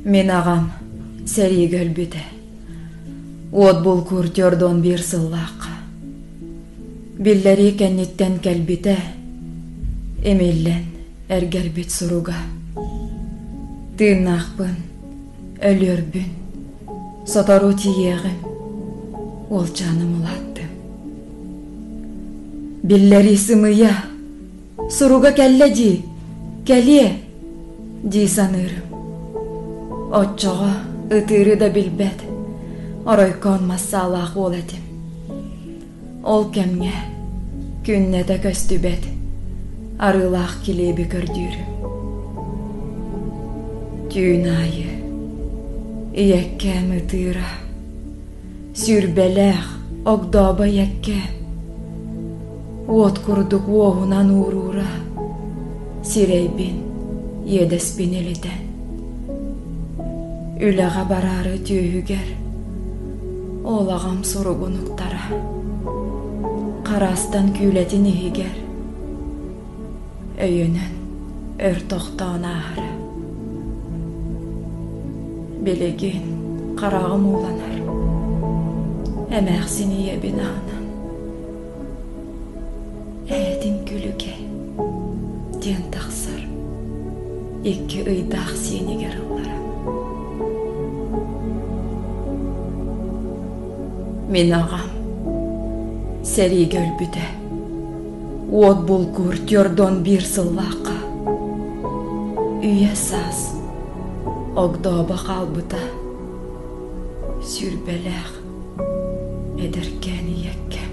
Мин аҕам сэриигэ өлбүтэ. Уот булкуур түөрт биир сыллаахха. Биллэрии кэнниттэн кэлбитэ, имиллэн эргэрбит суруга. Тыыннаахпын, өлүөрбүн, сотору тиийиэҕим, уолчааным улааттым. Биллэрии сымыйа, суруга кэллэ дии, кэлиэ дии саныырым. Оччоҕо ытыыры да билбэт, оройкоон массаалаах уол этим. Ол кэмҥэ күннэтэ көстүбэт арыылаах килиэби көрдүүрүм. Түүн аайы ийэккээм ытыыра, сүүрбэлээх огдообо ийэккээм уот курдук уоһунан ууруура, сирэйбин, иэдэспин илитэн. Үлэҕэ бараары түөһүгэр ол аҕам суругун уктара, хараастан күүлэтин иһигэр өйөнөн өр тохтоон ааһара. Билигин хараҕым ууланар, эмээхсин ийэбин аһынан «Эһэтин күлүгэ» диэн тахсар икки ыйдаах сиэнигэр ылларан. Мин аҕам сэриигэ өлбүтэ. Уот булкуур түөрт биир сыллаахха үйэ саас огдообо хаалбыта. Сүүрбэлээх эдэркээн ийэккэм.